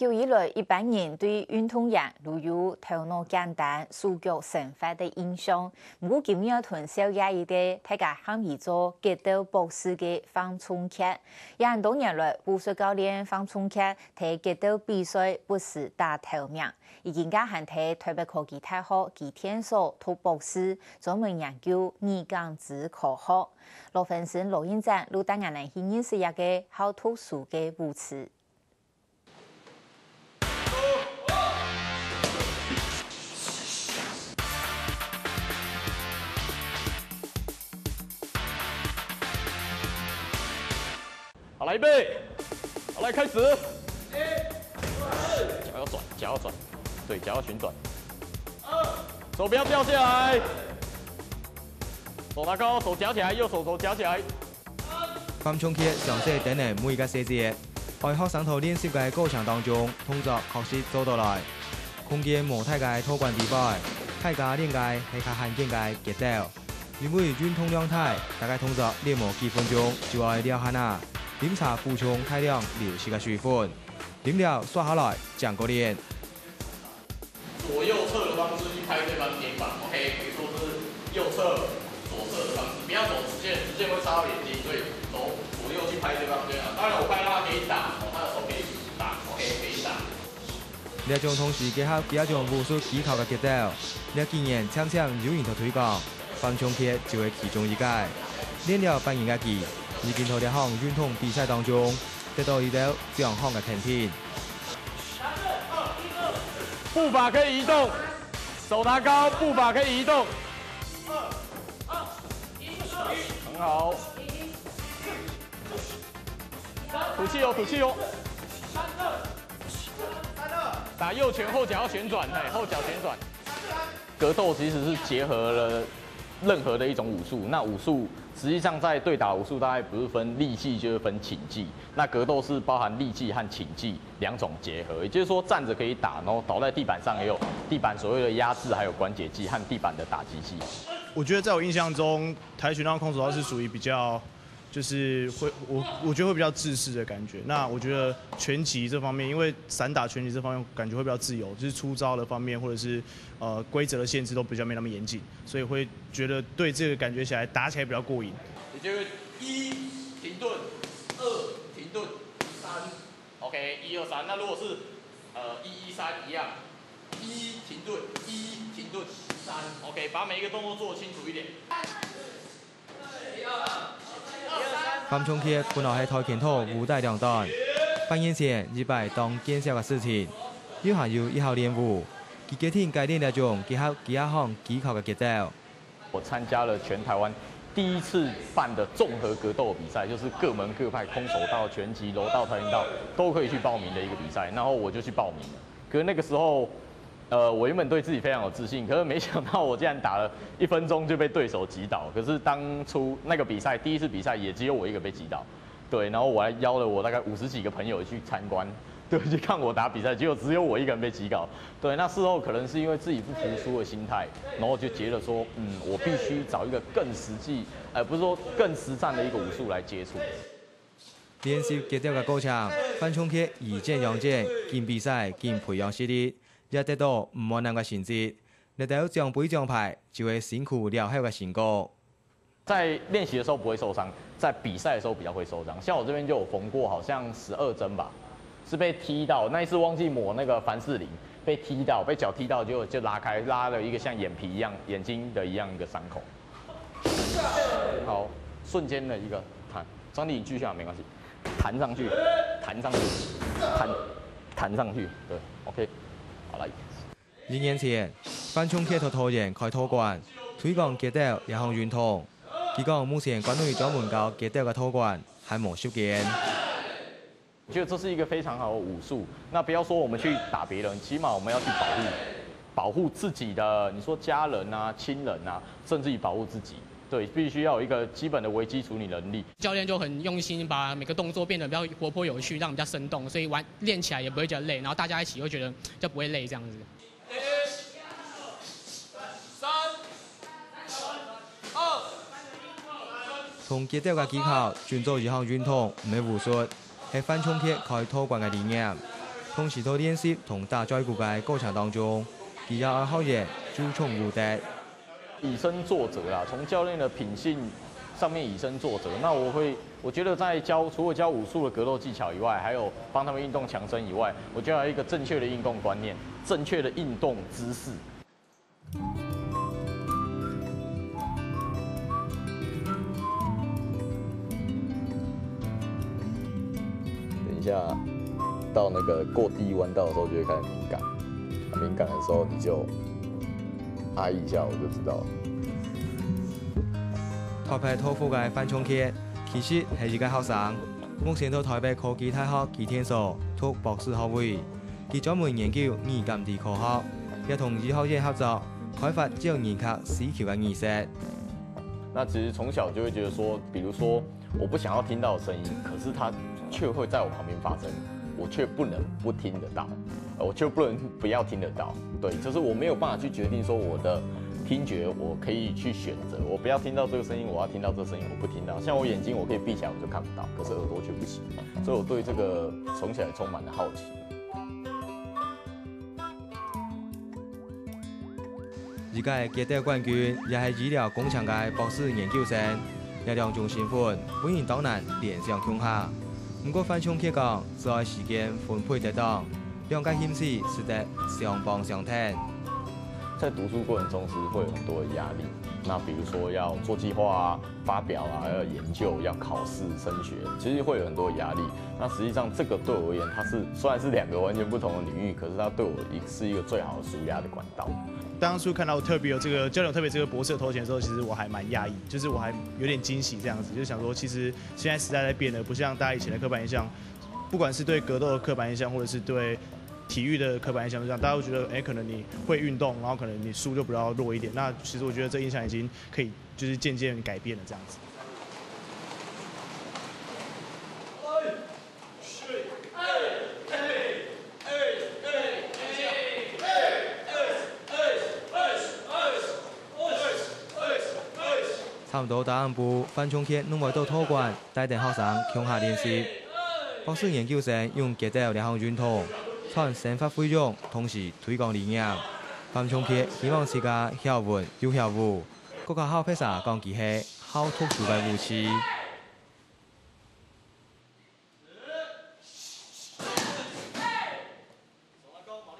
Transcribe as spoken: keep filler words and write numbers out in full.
久以來，一般人對運動員都有頭腦簡單、手腳生發个印象。毋過今日同少爺一个，大家喊佢做格鬥博士个范仲傑。也恁多年來，武術教練范仲傑在格鬥比賽不時打頭名，已經加還在台北科技大學機電所讀博士，專門研究語感知科學。羅芬生、羅英展、陸丹眼來去認識這个好讀書个武師。 好，來預備，好，來開始。腳要轉，腳要轉，對，腳要旋轉。手不要掉下來，手拿高，手夾起來，右手手夾起來。 范仲傑詳細叮嚀每一个細節，愛學生在練習个過程當中，動作確實做到來。空間無大个道館地位，大家練个係較罕見个格鬥。因為運動量大，大家動作練無幾分鐘就愛尞下啊，啉茶補充大量流失个水分。啉了刷下來，正過練。 左右側的方式去拍對方肩膀，OK，比如說這是右側、左側的方式，不要走直線，直線會傷到眼睛，所以走左右去拍對方肩膀。當然我拍他可以打，哦，他的手可以打，OK，可以打。這種同時結合幾種武術技巧个格鬥，這幾年漸漸有人在推廣，范仲傑就係其中一个。練了半年个佢，已經在這項運動比賽當中得到一兜獎項个肯定。 步伐可以移動，手拿高，步伐可以移动。很好。吐氣哦，吐氣哦。打右拳後腳要旋轉，嘿，後腳旋轉。格鬥其實是結合了任何的一種武術，那武術實際上在對打武術，大概不是分立技，就是分擒技。那格鬥是包含立技和擒技兩种结合，也就是说站着可以打，然后倒在地板上也有地板所谓的压制，还有关节技和地板的打击技。我觉得在我印象中，跆拳道、空手道是属于比较，就是会我我觉得会比较制式的感觉。那我觉得拳击这方面，因为散打拳击这方面感觉会比较自由，就是出招的方面或者是呃规则的限制都比较没那么严谨，所以会觉得对这个感觉起来打起来比较过瘾。也就是一停顿，二停顿，三，OK，一二三。那如果是呃一一三一样，一停顿，一停顿，三，OK，把每一个动作做清楚一点。 范仲傑本來係跆拳道五大兩段，半年前一擺當見笑个事情，又還有一項練武，佢決定改練這種結合幾下項技巧个格鬥。我參加了全台灣第一次辦的綜合格鬥比賽，就是各門各派，空手道、拳击、柔道、跆拳道都可以去报名的一个比赛，然后我就去报名了。可是那个时候，呃，我原本对自己非常有自信，可是没想到我竟然打了一分钟就被对手击倒。可是当初那个比赛，第一次比赛也只有我一个被击倒，对，然后我还邀了我大概五十几个朋友去参观，对，去看我打比赛，结果只有我一个人被击倒。对，那事后可能是因为自己不服输的心态，然后就觉得说，嗯，我必须找一个更实际，呃，不是说更实战的一个武术来接触。 練習格鬥个過程，范仲傑一戰兩戰，緊比賽，緊培養實力，也得到毋滿意个成績。這兜獎杯獎牌就係辛苦了後个成果。在练习的时候不会受伤，在比赛的时候比较会受伤。像我这边就有缝过，好像十二针吧，是被踢到。那一次忘记抹那个凡士林，被踢到，被脚踢到就就拉开，拉了一个像眼皮一样、眼睛的一样一个伤口。好，瞬间的一个弹，张丽你继续啊，没关系。 弹上去，弹上去，弹，弹上去，对，OK，好来。一年前，范仲傑在桃園開道館，推廣格鬥這項運動。佢講目前關內專門教格鬥个道館還無十間。我觉得这是一个非常好的武术。那不要说我们去打别人，起码我们要去保护，保护自己的，你说家人啊、亲人啊，甚至于保护自己。对，必须要有一个基本的危机处理能力。教练就很用心，把每个动作变得比较活泼有趣，让人家生动，所以玩练起来也不会觉得累，然后大家一起会觉得就不会累这样子。從格鬥个技巧轉做一項運動，毋係武術，係范仲傑開道館个理念。同時在練習同打嘴鼓个過程當中，佢也愛學習注重舞德。以身作則啦，從教練的品性上面以身作则。那我会，我觉得在教除了教武术的格斗技巧以外，还有帮他们运动强身以外，我觉得要有一个正确的运动观念，正确的运动姿势。等一下到那个过第一弯道的时候，就会开始敏感。敏感的时候，你就挨一下，我就知道了。台北桃园个范仲傑其實係一个學生，目前在台北科技大學機電所讀博士學位。佢專門研究語感知科學，也同醫學院合作，開發照顧人客需求个儀式。那其实从小就会觉得说，比如说我不想要听到的声音，可是它却会在我旁边发生，我却不能不听得到，呃我却不能不要听得到。对，就是我没有办法去决定说我的听觉，我可以去选择，我不要听到这个声音，我要听到这个声音，我不听到。像我眼睛，我可以闭起来，我就看不到，可是耳朵却不行。所以我对这个从小也充满了好奇。一个格鬥冠軍，也係醫療工程个博士研究生，這兩種身份，分人當難聯想共下。毋過范仲傑講，只要時間分配得當，兩个興趣使得相幫相成。在读书过程中，其实会有很多的压力。那比如说要做计划啊、发表啊、要研究、要考试、升学，其实会有很多的压力。那实际上，这个对我而言，它是虽然是两个完全不同的领域，可是它对我是一个最好的舒压的管道。当初看到特别有这个教练特别这个博士的头衔的时候，其实我还蛮讶异，就是我还有点惊喜这样子，就想说，其实现在时代在变了，不像大家以前的刻板印象，不管是对格斗的刻板印象，或者是对体育的刻板印象上，大家会觉得，哎，可能你会运动，然后可能你书就比较弱一点。那其实我觉得这印象已经可以就是渐渐改变了这样子。差毋多打暗晡，范仲傑弄會到道館，帶等學生共下練習。博士研究生用格鬥這項運動，賺生活費用，同時推廣理念。范仲傑希望自家曉文又曉武， 國家校拍攝講佢係好讀書个武器。